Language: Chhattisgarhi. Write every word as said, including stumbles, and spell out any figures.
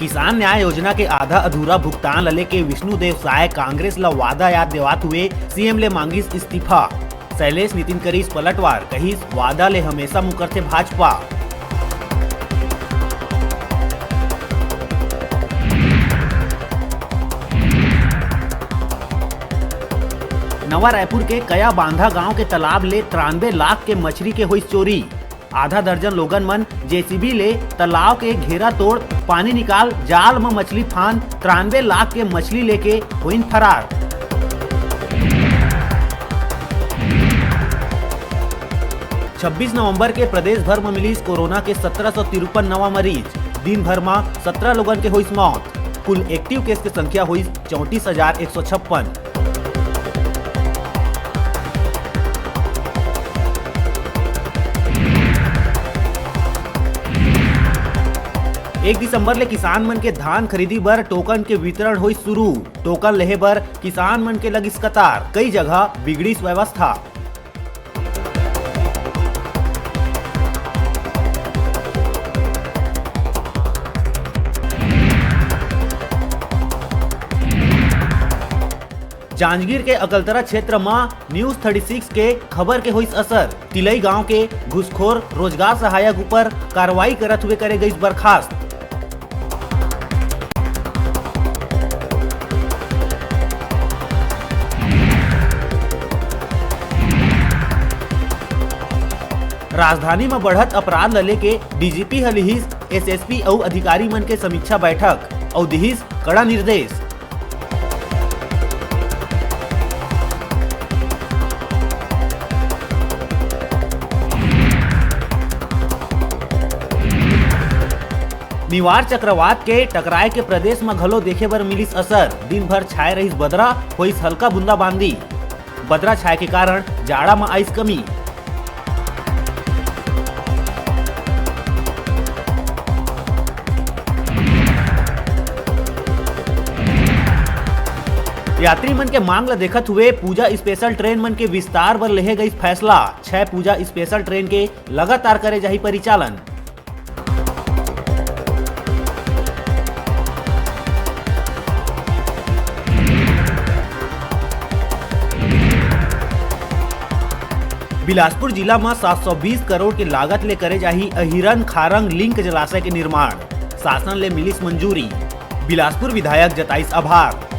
किसान न्याय योजना के आधा अधूरा भुगतान ल लेके विष्णुदेव साय कांग्रेस ल वादा याद देवात हुए सीएम ले मांगिस इस्तीफा। शैलेश नितिन करिस पलटवार, कहिस वादा ले हमेशा मुकरथे भाजपा। नवा रायपुर के कया बांधा गांव के तालाब ले तिरानबे लाख के मछली के होइस चोरी। आधा दर्जन लोगन मन जेसीबी ले तालाब के घेरा तोड़ पानी निकाल जाल म मछली फान तिरानबे लाख के मछली लेके होइन फरार। छब्बीस नवंबर के प्रदेश भर म मिलिस कोरोना के सत्रह सौ तिरपन नवा मरीज। दिन भर म सत्रह लोगन के होइस मौत। कुल एक्टिव केस के संख्या होइस चौंतीस हजार एक सौ छप्पन। एक दिसंबर ले किसान मन के धान खरीदी बर टोकन के वितरण होइस शुरू। टोकन लेहे बर किसान मन के लगिस कतार, कई जगह बिगड़िस व्यवस्था। जांजगीर के अकलतरा क्षेत्र म न्यूज़ थर्टी सिक्स के खबर के होइस असर। तिलई गांव के घुसखोर रोजगार सहायक ऊपर कार्रवाई करत हुए करे गइस बर्खास्त। राजधानी म बढ़त अपराध ल लेके डीजीपी ह लिहिस एसएसपी अउ अधिकारी मन के समीक्षा बैठक अउ दिहिस कड़ा निर्देश। निवार चक्रवात के टकराए के प्रदेश म घलो देखे बर मिलिस असर। दिन भर छाए रहिस बदरा, होइस हल्का बूंदाबांदी। बदरा छाए के कारण जाड़ा म आइस कमी। यात्री मन के मांग ल देखत हुए पूजा स्पेशल ट्रेन मन के विस्तार बर लेहे गइस फैसला। छह पूजा स्पेशल ट्रेन के लगातार करे जाही परिचालन। बिलासपुर जिला म सात सौ बीस करोड़ के लागत ले करे जाही अहिरन खारंग लिंक जलाशय के निर्माण, शासन ले मिलिस मंजूरी। बिलासपुर विधायक जताइस आभार।